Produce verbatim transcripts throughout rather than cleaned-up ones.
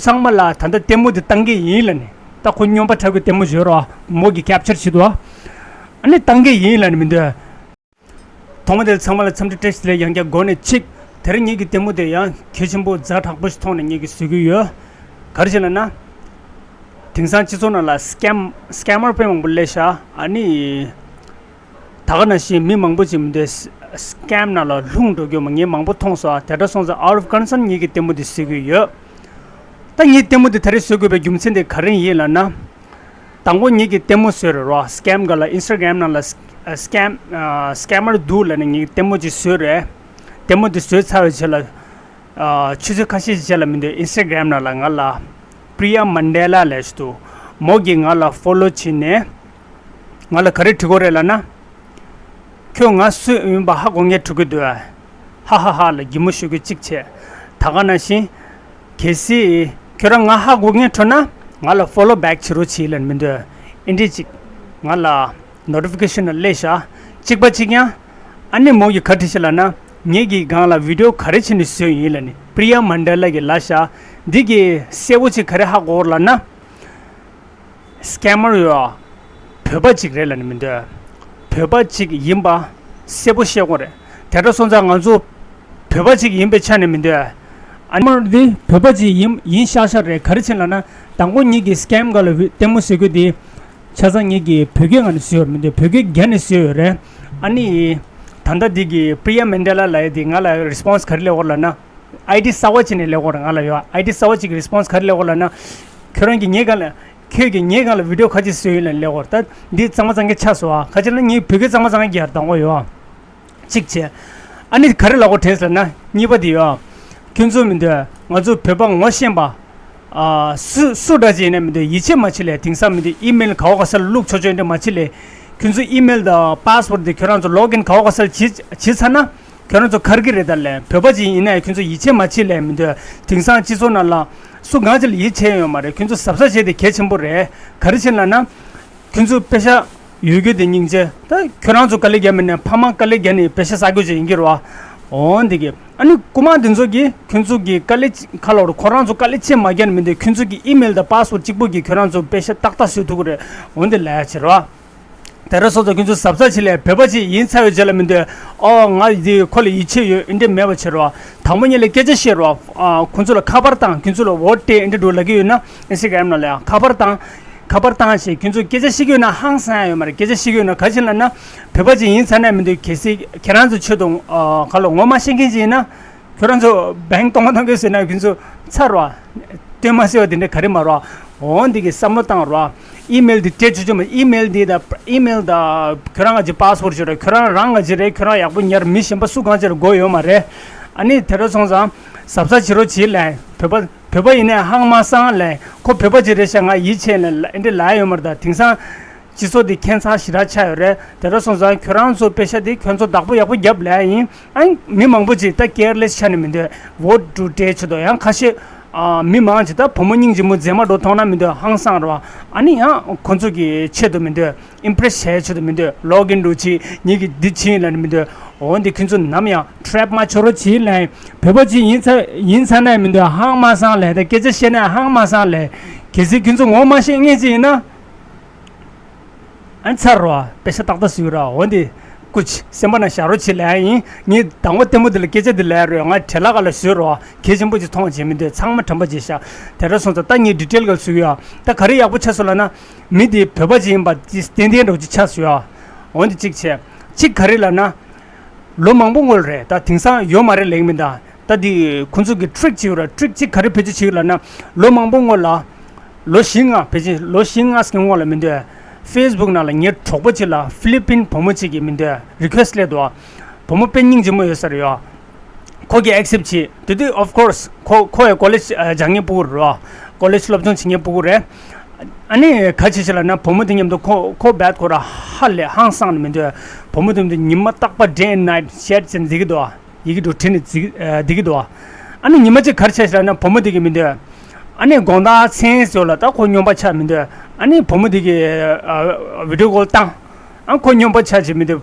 ཚང་མ་ལ་ད་ལྟ་ལྟད་མོ་འདི་བཏང་གི་ཡིན་ལབ་ནས། ད་ཁོ་སྨྱོན་པ་འཁྲབ་ཀྱི་ལྟད་མོ་བཟོས་རོགས། མོ་གི་ཁེབ་ཆར་བྱེད་དོ། ཨ་ནི་བཏང་གི་ཡིན་ལབ་ནས་མི་འདོད། ཐོག་མ་དེར་ཚང་མ་ལ་འཚམས་འདྲི་བཀྲ་ཤིས་བདེ་ལེགས། ཡང་བསྐྱར་མགོ་ནས་གཅིག་དེ་རིང་ངེད་ཀྱི་ལྟད་མོ་དེ་ཡང་གལ་ཆེན་པོ་ཛ་དྲག་པོ་ཞིག་མཐོང་ནས་ངེད་ཀྱིས་བཟོ་གི་ཡོད། ག་རེ་བྱས་ལབ་ན། དེང་སང་སྤྱི་ཚོགས་ནང་ལ་སི་ཀེམ་སི་ཀེམ་མར་དཔེ་མང་པོ་སླེབས་ཤག་ཨ་ནི། ད་ག་ནང་བཞིན་མི་མང་པོ་ཅིག་མི་འདོད་སི་ཀེམ་ནང་ལ་ལྷུང་འགྲོ་རྒྱུ་མ་ངས་མང་པོ་མཐོང་སོང་། དེ་འདྲ་སོང་ཙང་out of concern ངེད་ཀྱི་ལྟད་མོ་འདི་བཟོ་གི་ཡོད། ད་ངས་ལྟད་མོ་འདི་ད་རེས་བཟོ་དགོས་པའི་རྒྱུ་མཚན་དེ་ག་རེ་ཡིན་ལབ་ན། དང་པོ་ངེད་ཀྱིས་ལྟད་མོ་བཟོས་རེད་རོ། སི་ཀེམ་སྒང་ལ་ཨིན་སི་ཊ་གྷ་རམ་ནང་ལ་སི་ཀེམ་སི་ཀེམ་མར་འདུག་ལབ་ནས་ངེད་ཀྱིས་ལྟད་མོ་ཅིག་བཟོས་རེད། ལྟད་མོ་འདི་བཟོས་ཚར་བའི་རྗེས་ལ། ཨ། ཆུ་ཚོད་ཁ་ཤས་ཤིག་རྗེས་ལ་མི་འདོད་ཨིན་སི་ཊ་གྷ་རམ་ནང་ལ་ང་ལ་པྲི་ཡ་མན་ཌེ་ལ་ལབ་ཞིག་འདུག་མོ་གིས་ང་ལ་ཕོ་ལོ་བྱས་ནས། ང་ལ་ག་རེ་བྲིས་ཀྱི་ཡོད་རེད་ལབ་ན། ཁྱོད་ང་སུ་ཡིན་པ་ཧ་གོ་ངེས་འགྲོ་གི་འདུག་ཧ་ཧ་ཧ་ལ་གད་མོ་ཤོར་གི་གཅིག་བྱས། ད་ག་ནང་བཞིན། གལ་སྲིད་ཁྱོད་རང་ང་ཧ་གོ་ངེས་འགྲོ་ན། ང་ལ་ཕོ་ལོ་བེག་བྱེད་རོགས་བྱེད་ལབ་མི་འདོད། ཨེ་འདྲས་ཅིག་ང་ལ་ནོ་ཊི་ཕི་ཀེ་ཤན་ནང་སླེབས་ཤག་གཅིག་པ་གཅིག་ཡང་། ཨ་ནི་མོ་གིས་ག་རེ་བྲིས་ཤག་ལབ་ན། ངེད་ཀྱིས་སྒང་ལ་བི་ཌི་ཡོ་ག་རེ་བྱས་ནས་བཟོས་ཡིན་ལབ་ནས་པྲི་ཡ་མན་ཌེ་ལ་གིས་ལབ་ཤག་འདི་གིས་གསལ་པོ་ཅིག་ག་རེ་ཧ་གོ་ལབ་ན། སི་ཀེམ་མར་ཡོད། བོད་པ་ཅིག་རེད་ལབ་ནས་མི་འདོད། བོད་པ་ཅིག་ཡིན་པ་གསལ་པོ་ཤེས་དགོས་རེད། དེ་འདྲ་སོང་ཙང་ང་ཚོ་བོད་པ་ཅིག་ཡིན་པའི་ཆ་ནས་མི་འདོད། ཨ་ནི་མར་འདི་བོད་པ་ཅིག་ཡིན་ཡིན་ཤག་ཤག་རེད། ག་རེ་བྱས་ལབ་ན། དང་པོ་ངེད་ཀྱིས་སི་ཀེམ་སྒང་ལ་ལྟད་མོ་བཟོ་དགོས་དེ། ཆ་ཚང་ངེད་ཀྱིས་བོད་སྐད་ངང་ནས་བཟོས་ཡོད་མི་འདོད། བོད་སྐད་རྒྱབ་ནས་བཟོས་ཡོད་རེད། ཨ་ནི། ད་ལྟ་འདི་གི་པྲི་ཡ་མན་ཌེ་ལ་ལབ་ཡ་དེ་ང་ལ་རི་སི་པོན་སི་ག་རེ་སླེབས་ཡོད་ལབ་ན། ཨའི་ཌི་གསར་པ་ཅིག་ནས་སླེབས་ཡོད་རེད། ང་ལ་ཡོད། ཨའི་ཌི་གསར་པ་ཅིག་གི་རི་སི་པོན་སི་ག་རེ་སླེབས་ཡོད་ལབ་ན། ཁྱོད་རང་གིས་ངའི་སྒང་ལ། ཁྱོད་ཀྱིས་ངའི་སྒང་ལ་བི་ཌི་ཡོ་ག་ཅིག་བཟོས་ཡོད་ལབ་སླེབས་ཡོད་རེད། ད་འདི་གཙང་མ་གཙང་གི་ཆགས་སོང་ཨ། ག་ཅི་ལབ་ན་ངས་བོད་སྐད་གཙང་མ་གཙང་གི་རྒྱག་གི་ཡོད། གཅིག་བྱས། ཨ་ནི་ག་རེ་ལབ་དགོས་དྲན་སོང་ལབ་ན། གཉིས་པ་དེ་ཡོད། ཁྱོད་ཚོ་མི་འདོད། ང་ཚོ་བོད་པ་ངོ་ཤེས་པ། ཨ། སུ་སུ་འདྲ་ཅིག་ཡིན་ན་མི་འདོད། ཡིད་ཆེས་མ་བྱེད་ལབ། དེང་སང་མི་འདོད། ཨི་མེལ་ག་བ་ག་ས་ལ་བླུགས་ཆོག་ཆོག་འདྲ་མ་བྱེད་ལབ། ཁྱོད་ཚོ་ཨི་མེལ་དང་པ་སི་ཝར་དེ་ཁྱོད་རང་ཚོ་ལོག་ཨིན་ག་བ་ག་ས་ལ་བྱེད་བྱེད་ཚར་ན། ཁྱོད་རང་ཚོ་ཁར་གི་རེད་ད་ལབ། བོད་པ་ཅིག་ཡིན་ན་ཡང་ཁྱོད་ཚོ་ཡིད་ཆེས་མ་བྱེད་ལབ་མི་འདོད། དེང་སང་སྤྱི་ཚོགས་ནང་ལ་སུ་གང་ཅིག་ལ་ཡིད་ཆེས་ཡོད་མ་རེད། ཁྱོད་ཚོ་གཟབ་གཟབ་བྱས་ཏེ་གལ་ཆེན་པོ་རེད། ག་རེ་བྱས་ལབ་ན། ཁྱོད་ཚོ་པེ་ཤ་ཡོད་རྒྱུ་དེ་སྙིང་རྗེ། ད་ཁྱོད་རང་ཚོ་དཀའ་ལས་རྒྱབ་མི་ནས་ཕ་མ་དཀའ་ལས་རྒྱབ་ནས་པེ་ཤ་ཟ་རྒྱུ་ཅིག་ཡིན་གྱི་རེད་བ། འོ་འདི་གི། ཨ་ནི་རྐུ་མ་འདི་ཚོ་གིས་ཁྱོད་ཚོ་གི་དཀའ་ལས་ཁ་ལོ་རུ་ཁོ་རང་ཚོ་དཀའ་ལས་ཆེ་མ་རྒྱབ་ནས་མི་འདོད། ཁྱོད་ཚོ་གི་ཨི་མེལ་དང་པ་སི་ཝར་གཅིག་པོ་གིས་ཁྱོད་རང་ཚོ་པེ་ཤ་ཏག་ཏག་བཟོ་ཐུབ་ཀྱི་རེད། འོ་འདི་ལབ་ཡ་ཆེ་རེད་བ། དེ་འདྲ་སོང་ཙང་ཁྱོད་ཚོ་གཟབ་གཟབ་བྱེད་ལས། བོད་པ་ཅིག་ཡིན་ཚར་བའི་རྗེས་ལ་མི་འདོད། ཨོ་ང་འདི་ཁོ་ལ་ཡིད་ཆེས་ཡོད་འདི་འདྲ་མེད་པ་བྱེད་རོགས། དང་པོ་ཉིད་ལ་སྐད་ཆ་བཤད་རོགས། ཨ། ཁོ་ཚོ་ལ་ཁ་པར་བཏང་། ཁྱོད་ཚོ་ལ་འོ་སྤྲད་འདི་འདྲ་ལབ་ཀྱི་ཡོད་ན། ཨིན་སི་ཊ་གྷ་རམ་ནང་ལ་ཡང་ཁ་པར་བཏང་། ཁ་པར་བཏང་ཞེས་ཁྱོད་ཚོ་སྐད་ཆ་བཤད་ཀྱི་ཡོད་ན་ཧང་སང་ཡ་ཡོད་མ་རེད། སྐད་ཆ་བཤད་ཀྱི་ཡོད་ན། ག་ཅི་ལབ་ན། བོད་པ་ཅིག་ཡིན་ཚར་ན་མི་འདོད། གལ་སྲིད་ཁྱེད་རང་ཚོ་ཆེད་དུ། ཨ། ག་ལ་ངོ་མ་ཤེས་མཁན་ཅིག་ཡིན་ན། ཁྱོད་རང་ཚོ་བེང་གཏོང་མ་གཏོང་གི་ཟེར་ན་ཁྱོད་ཚོ་ཚར་བ། སྟོན་མ་ཟེར་བ་དེ་འདྲ་ག་རེ་མ་རོགས། འོ་འདི་གི་བསམ་བློ་བཏང་རོགས། ཨི་མེལ་འདི་སྤྲད་ཆོག་ཆོག་མ། ཨི་མེལ་འདི་དང་ཨི་མེལ་དང་ཁྱོད་རང་ང་ཅིག་པ་སི་ཝར་ཅིག་རེད། ཁྱོད་རང་རང་ང་ཅིག་རེད། ཁྱོད་རང་ཡག་པོ་ཉར། མི་གཞན་པ་སུ་གང་ཅིག་ལ་དགོས་ཡོད་མ་རེད། ཨ་ནི་དེ་འདྲ་སོང་ཙང་གཟབ་གཟབ་བྱེད་རོགས་བྱེད་ལབ། བོད་པ་བོད་པ་ཡིན་ནའི་ཧང་མ་སང་ལབ། ཁོ་བོད་པ་ཅིག་རེད་ཤག་ང་ཡིད་ཆེས་ལབ་འདི་ལབ་ཡོད་མ་རེད། ད་དེང་སང་སྤྱི་ཚོགས་འདི་ཁྱད་མཚར་ཞེ་དྲག་ཆགས་ཡོད་རེད། དེ་འདྲ་སོང་ཙང་ཁྱོད་རང་ཚོ་པེ་ཤ་འདི་ཁྱོད་ཚོ་བདག་པོ་ཡག་པོ་རྒྱབ་ལབ་ཡིན། ཨ། མི་མང་པོ་ཅིག་ད་ཀེར་ལེ་སི་ཆགས་ནས་མི་འདོད། འོ་འདི་འདྲ་བྱེད་དོ། ཡང་ཁ་ཤས། ཨ། མི་མང་ཅིག་ད་བུ་མོ་སྙིང་རྗེ་མོ་མཛེས་མ་འདྲ་མཐོང་ན་མི་འདོད། ཧང་སང་རེད་བ། ཨ་ནི་ཡང་ཁོ་ཚོ་གི་ཆེད་དུ་མི་འདོད། ཨིམ་པི་རེ་སི་བྱེད་ཆེད་དུ་མི་འདོད། ལོག་ཨིན་འདི་འདྲ་བྱེད། ངེད་ཀྱིས་འདི་བྱེད་ལབ་ནས་མི་འདོད། འོ་འདི་ཁྱོད་ཚོ་ནམ་ཡང་ཊེབ་མ་བྱེད་རོགས་བྱེད་ལབ། བོད་པ་ཅིག་ཡིན་ཚར་ཡིན་ཚར་ན་མི་འདོད། ཧང་མ་སང་ལབ། ད་སྐད་ཆ་བཤད་ན་ཧང་མ་སང་ལབ། གལ་སྲིད་ཁྱོད་ཚོ་ངོ་མ་ཤེས་མཁན་ཅིག་ཡིན་ན། ཨ་ནི་ཚར་རོ། པེ་ཤ་ཏག་ཏག་བཟོས་རོ། འོ་འདི་ཀུ་ཅི་སེམས་པ་ནང་བཞག་རོགས་བྱེད་ལབ་ཡིན། ངས་དང་པོ་ལྟད་མོ་འདི་ལ་སྐད་ཆ་འདི་ལབ་རོ། ང་བྲེལ་ལ་ག་ལ་བཟོས་རོ། གལ་ཆེན་པོ་ཅིག་མཐོང་བྱེད་མི་འདོད། ཚང་མ་དྲན་པ་བརྗེད་ཤག་དེ་འདྲ་སོང་ཙང་ད་ངས་ཌི་ཊེལ་ག་ལ་བཟོས་ཡོད། ད་ག་རེ་ཡག་པོ་ཆགས་སོང་ལབ་ན། མི་འདི་བོད་པ་ཅིག་ཡིན་པ་ཏན་ཏན་འདྲ་བོ་ཅིག་ཆགས་སོང་ཡ། འོ་འདི་གཅིག་བྱས། གཅིག་ག་རེ་ལབ་ན། ལོ་མང་པོ་སྔོན་རེད། ད་དེང་སང་ཡོད་མ་རེད་ལབ་མི་འདུག་ད་འདི་ཁོང་ཚོ་གི་ཊི་རིག་ཅིག་ཡོད་ར། ཊི་རིག་ཅིག་ག་རེ་བེད་སྤྱོད་བྱེད་ཀྱི་ལབ་ན། ལོ་མང་པོ་སྔོན་ལ། ལོ་བཞི་ལྔ་ཕལ་ཆེར་ལོ་བཞི་ལྔ་ཙམ་སྔོན་ལ་མི་འདུག་ཕེ་སི་བུག་ནང་ལ་ངའི་གྲོགས་པོ་ཅིག་ལ་ཧྥི་ལི་པིན་བུ་མོ་ཅིག་གིས་མི་འདུག་རི་ཁུ་ཨེ་སི་སླེབས་འདུག་བུ་མོ་དཔེ་སྙིང་རྗེ་མོ་ཡོད་ས་རེད་ཡ། ཁོ་གིས་ཨེག་སེབ་བྱས། དེ་དུས་ཨོཕ་ཀོ་ར་སི་ཁོ་ཁོ་ཡང་ཀོ་ལེཇ་ཨ་སྦྱང་མཁན་ཕྲུ་གུ་རེད་རོ། ཀོ་ལེཇ་སློབ་སྦྱོང་བྱེད་མཁན་ཕྲུ་གུ་རེད། ཨ་ནི་ག་བྱེད་བྱེད་ལབ་ན་བུ་མོ་དེ་མཉམ་དུ་ཁོ་ཁོ་རྦད་ཁོ་ར་ཧ་ལས་ཧང་སངས་ནས་མི་འདུག་བུ་མོ་དེ་མཉམ་དུ་ཉི་མ་རྟག་པར་day and night chat་བྱས་ནས་བསྡད་ཀྱི་འདུག་ཡི་གེ་འདྲ་བྲིས་ནས་བྱས་ནས་བསྡད་ཀྱི་འདུག་ཨ་ནི་ཉི་མ་གཅིག་ག་རེ་བྱས་བྱེད་ལབ་ན་བུ་མོ་དེ་གིས་མི་འདུག་ཨ་ནི་དགོང་དག་མཚན་ཟེར་ལ་ད་ཁོ་སྨྱོན་པ་ཆགས་མི་འདུག་ཨ་ནི་བུ་མོ་དེ་གིས་ཨ་བི་ཌི་ཡོ་ཀོལ་བཏང་། ཨ་ཁོ་སྨྱོན་པ་ཆགས་བྱས་མི་འདུག་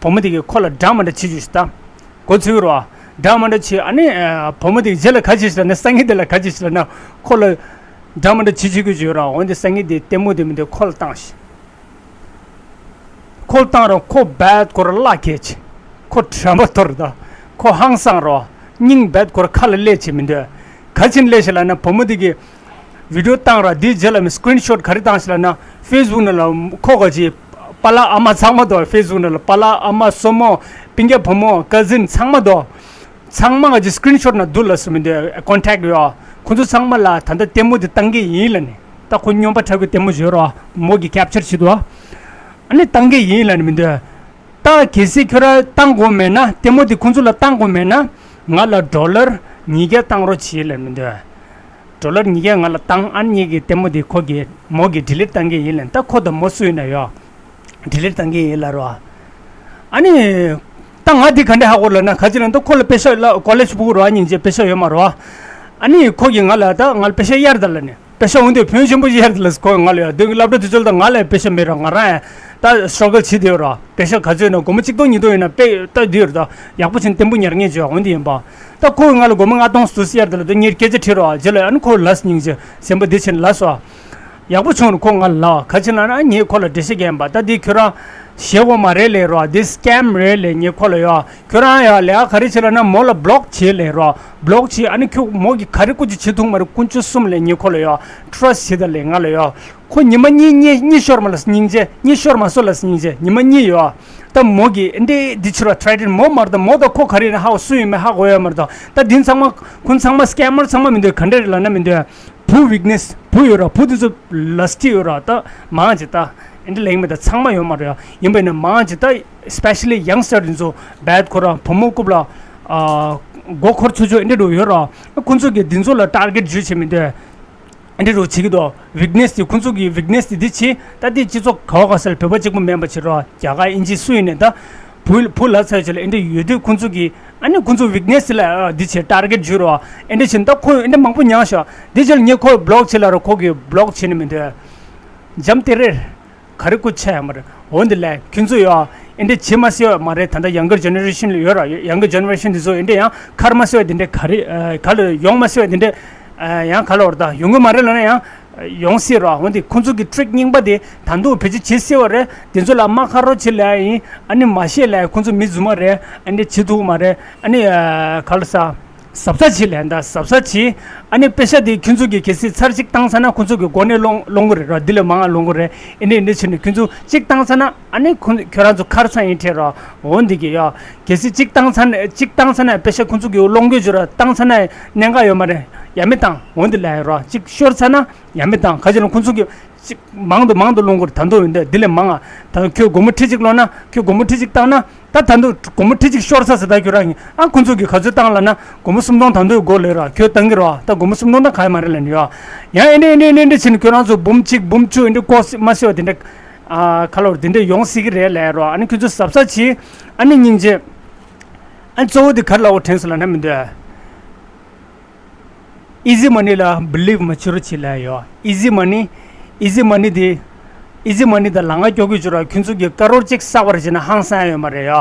བུ་མོ་དེ་གིས་ཁོ་ལ་འདྲ་མི་འདྲ་བྱེད་རྒྱུ་ཞིག་ད། མགོ་ཚོས་རོ། འདྲ་མི་འདྲ་བྱས། ཨ་ནི་ཨ་བུ་མོ་དེ་རྗེས་ལ་ག་བྱས་ཤག་ལབ་ན། སང་ཉིན་དེ་ལ་ག་བྱས་ཤག་ལབ་ན། ཁོ་ལ་འདྲ་མི་འདྲ་བྱེད་བྱེད་དགོས་བྱས་ར། འོན་ཏེ་སང་ཉིན་དེ་ལྟད་མོ་དེ་མི་འདུག་ཁོ་ལ་བཏང་ཤག་ཁོ་ལ་བཏང་ར། ཁོ་རྦད་ཁོ་ར་གླགས་ཁེལ་བྱས། ཁོ་དྲན་པ་འཐོར་ད། ཁོ་ཧང་སངས་ར། སྙིང་རྦད་ཁོ་ར་ཁ་ལ་སླེབས་བྱས་མི་འདུག་ག་ཅི་ནས་སླེབས་ཤག་ལབ་ན། བུ་མོ་དེ་གིས་བི་ཌི་ཡོ་བཏང་ར། དེའི་རྗེས་ལ་མི་སི་ཀི་རིན་ཤོཊ་ག་རེ་བཏང་ཤག་ལབ་ན། ཕེ་སི་བུག་ནང་ལ་ཁོ་ག་ཅི་པཱ་ལགས་ཨ་མ་ཚང་མ་འདུག་ཕེ་སི་བུག་ནང་ལ་པཱ་ལགས་ཨ་མ་སྲུ་མོ་སྤུན་ཀྱག་བུ་མོ་ཀ་ཟིན་ཚང་མ་འདུག་ཚང་མ་ག་ཅི་སི་ཀི་རིན་ཤོཊ་ནང་འདུག་ལབ་སོང་མི་འདུག་ཀོན་ཊེག་ཡོད། ཁོ་ཚོ་ཚང་མ་ལ་ད་ལྟ་ལྟད་མོ་དེ་བཏང་གི་ཡིན་ལབ་ནས། ད་ཁོ་སྨྱོན་པ་འཁྲབ་ཀྱི་ལྟད་མོ་བྱོས་ར། མོ་གིས་ཀེབ་ཅར་བྱེད་འདུག་ཨ་ནི་བཏང་གི་ཡིན་ལབ་ནས་མི་འདུག་ད་གལ་སྲིད་ཁྱོད་རང་བཏང་དགོས་མེད་ན། ལྟད་མོ་དེ་ཁོ་ཚོ་ལ་བཏང་དགོས་མེད་ན། ང་ལ་ཌོ་ལར་ཉིས་བརྒྱ་བཏང་རོགས་བྱེད་ལབ་མི་འདུག་ཌོ་ལར་ཉིས་བརྒྱ་ང་ལ་བཏང་། ཨ་ནི་ངེད་ཀྱི་ལྟད་མོ་དེ་ཁོ་གིས་མོ་གིས་ཌི་ལིཊ་བཏང་གི་ཡིན་ལབ། ད་ཁོ་དང་མོ་སུ་ཡིན་ན་ཡོད། ཌི་ལིཊ་བཏང་གི་ཡིན་ལབ་རོ། ཨ་ནི་ད་ང་འདི་ག་འདྲ་ཧ་གོ་ལབ་ན། ག་ཅི་ལབ་ན། ད་ཁོ་ལ་པེ་ཤག་ལ་ཀོ་ལེཇ་ཕྲུ་གུ་རོ། སྙིང་རྗེ་པེ་ཤག་ཡོད་མ་རོ། ཨ་ནི་ཁོ་གིས་ང་ལ་ད་ང་ལ་པེ་ཤག་གཡར་དང་ལབ་ནས། པེ་ཤག་འོན་ཏེ་ཕོན་ཆེན་པོ་གཡར་དང་ལབ། ཁོ་ང་ལ་ཡ་དེ་སློབ་གྲྭ་དེ་ཚོ་ལ་ད་ང་ལ་ཡ་པེ་ཤག་མེད་ར། ང་རང་ཡ་ད་སི་ཊྲག་གལ་བྱེད་དེ་ཡོད་ར། པེ་ཤག་ག་ཚོད་ཡིན་ན་སྒོར་མོ་གཅིག་སྟོང་ཉིས་སྟོང་ཡིན་ན་དཔེ་ད་འདི་ཡོད་ར། ད་ཡག་པོ་བྱས་ནས་ལྟད་མོ་ཉར་ངེས་བྱོས། འོན་ཏེ་ཡིན་པ། ད་ཁོ་ང་ལ་སྒོར་མོ་ལྔ་སྟོང་ཙམ་གཡར་དང་ལབ། ད་ངས་སྐད་ཆ་དྲིས་རོ། རྗེས་ལ་ཨ་ནི་ཁོ་ལབ། སྙིང་རྗེ་སེམས་པ་བདེ་བྱས་ནས་ལབ་སོང་། ཡག་པོ་བྱུང་། ཁོ་ང་ལ་ལབ། ག་ཅི་ལབ་ན། ངས་ཁོ་ལ་འགྲེལ་བཤད་རྒྱག་ཡིན་པ། ད་འདི་ཁྱོད་རང་ཞེད་དགོས་མ་རེད་ལབ་རོ། འདི་སི་ཀེམ་རེད་ལབ། ངས་ཁོ་ལ་ཡ། ཁྱོད་རང་ཡ་ལས་ཀ་ག་རེ་བྱེད་ལབ་ན། མོ་ལ་བི་ལོག་བྱེད་ལབ་རོ། བི་ལོག་བྱེད། ཨ་ནི་ཁྱོད་མོ་གིས་ག་རེ་ཀུ་ཅི་བྱེད་ཐུབ་མ་རེད། ཀུན་སྤྱོད་གསུམ་ལབ། ངས་ཁོ་ལ་ཡ། ཊ་ར་སི་ཊི་བྱེད་དང་ལབ། ང་ལ་ཡ། ཁོ་ཉི་མ་གཉིས་གཉིས་གཉིད་ཤོར་མ་ལབ། སྙིང་རྗེ་གཉིད་ཤོར་མ་སོང་ལབ། སྙིང་རྗེ་ཉི་མ་གཉིས་ཡོད། ད་མོ་གིས་འདི་འདི་ཕྱིར་བ་ཊ་རའི་ཌི། མོ་མ་རེད་ད། མོ་ད་ཁོ་ག་རེ་ཡིན་ན་ཧ་གོ། སུ་ཡིན་མིན་ཧ་གོ་ཡོད་མ་རེད་ད། ད་འདི་ཚང་མ་ཁོ་ཚང་མ་སི་ཀེམ་མར་ཚང་མ་མི་འདུག་ག་འདྲ་རེད་ལབ་ན་མི་འདུག་བུ་ཝིག་ནེ་སི་བུ་ཡོད་ར། བུ་དེ་ཚོ་ལ་སི་ཊི་ཡོད་ར། ད་མང་ཆེ་ད་ཨེ་འདྲ་ལེགས་མེད་ད་ཚང་མ་ཡོད་མ་རེད། ཡིན་པ་ཡིན་ན་མང་ཆེ་ད་སི་པེ་ཤ་ལི་ཡང་སི་ཊར་དེ་ཚོ་རྦད་ཁོ་ར་བུ་མོ་རྐུབ་ལ་ཨ་མགོ་འཁོར་ཆོག་ཆོག་ཨེ་འདྲ་འགྲོ་ཡོད་ར། ཁོ་ཚོ་གིས་དེ་ཚོ་ལ་ཊར་གེ་ཊི་ཇུས་བྱེད་མི་འདུག་ཨེ་འདྲ་འགྲོ་བྱེད་ཀྱི་འདུག་ཝིག་ནེ་སི་དེ། ཁོ་ཚོ་གིས་ཝིག་ནེ་སི་དེ་འདི་བྱེད། ད་དེ་སྤྱི་ཚོགས་ག་བ་ག་ས་ལ་བོད་པ་གཅིག་པུ་མིན་པ་བྱེད་ར། རྒྱ་གར་དབྱིན་ཇི་སུ་ཡིན་ནའི་ད་བུ་བུ་ལབ་ཚར་བྱས་ལ་ཨེ་འདྲ་ཡོད་དུས། ཁོ་ཚོ་གིས་ཨ་ནི་ཁོ་ཚོ་ཝིག་ནེ་སི་ལ་ཨ་འདི་བྱེད། ཊར་གེ་ཊི་ཇུས་ར། ཨེ་འདྲ་བྱེད། ད་ཁོ་ཨེ་འདྲ་མང་པོ་མྱངས་ཤག་དེ་རྗེས་ལ་ངས་ཁོ་བི་ལོག་བྱེད་ལབ་ར། ཁོ་གིས་བི་ལོག་བྱེད་ནི་མི་འདུག་འཇམ་ཏིག་རེད། ག་རེ་ཀུ་ཆ་ཡོད་མ་རེད། འོ་འདི་ལས་ཁྱོད་ཚོ་ཡོད་ཨེ་འདྲ་བྱེད་མ་སྲིད་ཡོད་མ་རེད། ད་ལྟ་ཡང་གར་ཇེ་ནེ་རེ་ཤན་ལ་ཡོད་ར། ཡང་གར་ཇེ་ནེ་རེ་ཤན་དེ་ཚོ་ཨེ་འདྲ་ཡང་ཁར་མ་སྲིད་ཡོད་དེ་འདྲ། ག་རེ་ཨ་ག་ལ་ཡོང་མ་སྲིད་ཡོད་དེ་འདྲ། ཨ་ཡང་ག་ལ་བར་ད་ཡོང་གི་མ་རེད་ལབ་ན་ཡང་ཡོང་སྲིད་ར། འོ་འདི་ཁོ་ཚོ་གི་ཊི་རིག་རྙིང་པ་དེ་ད་དུང་བེད་སྤྱོད་བྱེད་སྲིད་པ་རེད། དེ་ཚོ་ལ་མ་ཁ་རོག་བྱེད་ལབ་ཡིན། ཨ་ནི་མ་བཤད་ལབ། ཁོ་ཚོ་མི་རྫུན་མ་རེད། ཨ་འདྲ་བྱེད་ཐུབ་མ་རེད། ཨ་ནི་ཨ་ག་ལ་ས། གཟབ་གཟབ་བྱེད་ལབ། ད་གཟབ་གཟབ་བྱེད། ཨ་ནི་པེ་ཤ་དེ་ཁྱོད་ཚོ་གིས་གལ་སྲིད་ཚར་གཅིག་བཏང་ཚར་ན་ཁོ་ཚོ་གི་མགོ་ནས་སློང་སློང་གི་རེད་ར། འདི་ལས་མང་ང་སློང་གི་རེད། ཨེ་འདྲ་ཨེ་འདྲ་བྱས་ནས་ཁྱོད་ཚོ་གཅིག་བཏང་ཚར་ན་ཨ་ནི་ཁོ་ཁྱོད་རང་ཚོ་ཁར་ཚང་ཡིན་ཁྲལ་ར། འོ་འདི་གི་ཡ། གལ་སྲིད་གཅིག་བཏང་ཚར་ན་གཅིག་བཏང་ཚར་ན་པེ་ཤ་ཁོ་ཚོ་གི་སློང་གི་བྱོས་ར། བཏང་ཚར་ན་གནད་འགག་ཡོད་མ་རེད། ཡ་མི་བཏང་། འོ་འདི་ལབ་ཡ་ར། གཅིག་ཤོར་ཚར་ན་ཡ་མི་བཏང་། ག་ཅི་ལ་ཁོ་ཚོ་གི་གཅིག་མང་དུ་མང་དུ་སློང་གི་རེད། ད་དུང་ཡིན་ད་འདི་ལས་མང་ང་། ད་ཁྱོད་སྒོར་མོ་ཁྲི་གཅིག་སློང་ན། ཁྱོད་སྒོར་མོ་ཁྲི་གཅིག་བཏང་ན། ད་ད་དུང་སྒོར་མོ་ཁྲི་གཅིག་ཤོར་ཚར་ཟེར། ད་ཁྱོད་རང་གིས་ཨ་ཁོ་ཚོ་གིས་ག་ཚོད་བཏང་ལབ་ན། སྒོར་མོ་སུམ་སྟོང་ད་དུང་དགོས་ལབ་ར། ཁྱོད་བཏང་གི་ར། ད་སྒོར་མོ་སུམ་སྟོང་ད་ག་ཡ་མ་རེད་ལབ་ནི་ཡ། ཡང་ཨེ་འདྲ་ཨེ་འདྲ་ཨེ་འདྲ་བྱས་ནས་ཁྱོད་རང་ཚོ་འབུམ་གཅིག་འབུམ་བཅུ་ཨེ་འདྲ་ལྐོག་ཟ་མ་ཟེར་བ་དེ་འདྲ། ཨ་ག་ལ་བར་དེ་འདྲ་ཡོང་སྲིད་ཀྱི་རེད་ལབ་ར། ཨ་ནི་ཁྱོད་ཚོ་གཟབ་གཟབ་བྱེད། ཨ་ནི་སྙིང་རྗེ། ཨ་གཙོ་བོ་དེ་ག་རེ་ལབ་དགོས་དྲན་སོང་ལབ་ན་མི་འདོད། ཨི་ཟི་མ་ནི་ལ་བི་ལིབ་མ་བྱེད་རོགས་བྱེད་ལབ་ཡོད། ཨི་ཟི་མ་ནི། ཨི་ཟི་མ་ནི་དེ། ཨི་ཟི་མ་ནི་དང་ལག་ང་སྐྱོར་གི་བྱོས་ར། ཁྱོད་ཚོ་གིས་ཀ་རོར་གཅིག་བསགས་པ་རེད་བྱས་ན་ཧང་སང་ཡོད་མ་རེད་ཡ།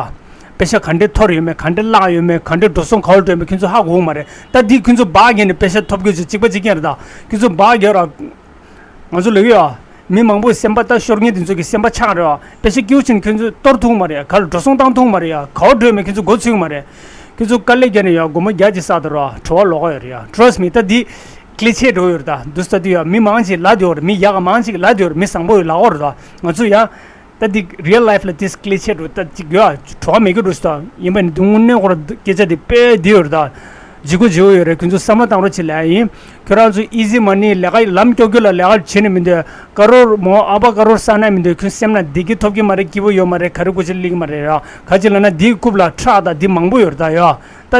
པེ་ཤ་ག་འདྲས་འཐོར་ཡོད་མེད། ག་འདྲས་བརླག་ཡོད་མེད། ག་འདྲས་འགྲོ་སོང་ག་པར་འགྲོ་ཡོད་མེད་ཁྱོད་ཚོ་ཧ་གོ་གི་མ་རེད། ད་འདི་ཁྱོད་ཚོ་སྦག་རྒྱག་ནས་པེ་ཤ་ཐོབ་གི་བྱོས། གཅིག་པ་གཅིག་རྐྱང་རེད་ད། ཁྱོད་ཚོ་སྦག་རྒྱག་ར། ང་ཚོ་ལབ་ཀྱི་ཡོད། མི་མང་པོའི་སེམས་པ་ད་ཤོར་མཁན་དེ་ཚོ་གི་སེམས་པ་ཆག་རེད་བ། པེ་ཤ་སྐྱིད་པོ་བྱས་ནས་ཁྱོད་ཚོས་གཏོར་ཐུབ་མ་རེད། ག་ལ་འགྲོ་སོང་བཏང་ཐུབ་མ་རེད་ཡ། ག་པར་འགྲོ་ཡོད་མེད་ཁྱོད་ཚོ་མགོ་ཚོས་མ་རེད། ཁྱོད་ཚོ་དཀའ་ལས་བརྒྱབ་ནས་ཡ་སྒོར་མོ་བརྒྱ་ཅིག་བསགས་དང་ར། བྲོ་བ་ལོག་ག་ཡོད་རེད་ཡ། Trust me། ད་འདི་ཀི་ལི་ཆེ་འགྲོ་ཡོད་རེད། ད་འདུག་སེ་ད་འདི་ཡ་མི་མང་ཅིག་ལབ་བསྡད་ཡོད་རེད། མི་ཡག་ག་མང་ཅིག་ལབ་བསྡད་ཡོད་རེད། མི་བཟང་པོ་ཡོད་ལབ་ཡོད་རེད། ད་ང་ཚོ་ཡ། ད་འདི་རི་ཡལ་ལའིཕ་ལ་འདི་ཀི་ལི་ཆེ་འགྲོ། ད་ཅིག་ཡོད་ཨ། བྲོ་བ་མེད་ཀྱི་འགྲོ་སྲིད་ད། ཡིན་པ་ནི་དངོས་གནས་ཁོ་ར་སྐད་ཆ་འདི་དཔེ་འདི་ཡོད་རེད་ད། ལྗིད་ཁོག་ལྗིད་ཁོག་ཡོད་རེད། ཁྱོད་ཚོ་བསམ་བློ་བཏང་རོགས་བྱེད་ལབ་ཡིན། ཁྱོད་རང་ཚོ་ཨི་ཟི་མ་ནི་ལས་ཀ་ལམ་སྐྱོ་སྐྱོ་ལ་ལས་ཀ་བྱེད་ནི་མི་འདུག་ཀ་རོར་མོ་ཨ་ཕ་ཀ་རོར་བསགས་ན་མི་འདུག་ཁྱོད་སེམས་ན་བདེ་སྐྱིད་ཐོབ་ཀྱི་མ་རེད། སྐྱིད་པོ་ཡོད་མ་རེད། ག་རེ་སྐུ་ཆ་ལིག་མ་རེད་ཡ། ག་ཅི་ལབ་ན་འདིའི་རྐུབ་ལ་ཁྲག་དང་འདི་མང་པོ་ཡོད་རེད་ད་ཡ། ད་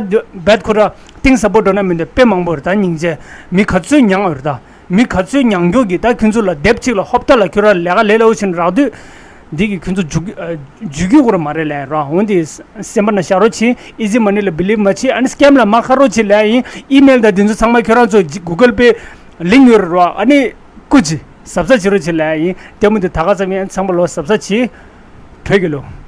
རྦད་ཁོ་ར་གཏིང་ཟབ་པོ་འགྲོ་ན་མི་འདུག་དཔེ་མང་པོ་ཡོད་རེད་ད། སྙིང་རྗེ། མི་ག་ཚོད་མྱངས་ཡོད་རེད་ད། མི་ག་ཚོད་མྱང་མགྱོགས་ཀྱིས་ད་ཁྱོད་ཚོ་ལ་དེབ་གཅིག་ལ་ཧོབ་ཏ་ལ་ཁྱོད་རང་ལས་ཀ་ལས་སླ་པོ་བྱས་ནས་རག་དུས། འདི་གིས་ཁྱོད་ཚོ་འཇུག་ཨ་འཇུག་རྒྱུ་ཁོ་རང་མ་རེད་ལབ་ར། འོན་ཏེ་སེམས་པ་ནང་བཞག་རོགས་བྱེད། ཨི་ཟི་མ་ནི་ལ་བི་ལིབ་མ་བྱེད། ཨ་ནི་སི་ཀེམ་ལ་མ་ཁ་རོགས་བྱེད་ལབ་ཡིན། ཨི་མེལ་དང་དེ་ཚོ་ཚང་མ་ཁྱོད་རང་ཚོ་གུ་གལ་པེ་ལིང་ཡོད་རེད་ར། ཨ་ནི་སྐུ་མཁྱེན་གཟབ་གཟབ་བྱེད་རོགས་བྱེད་ལབ་ཡིན། ལྟད་མོ་འདི་ད་ག་ཙམ་ཡིན། ཚང་མ་ལོ་གཟབ་གཟབ་བྱེད། བོད་ཀྱི་ལོ།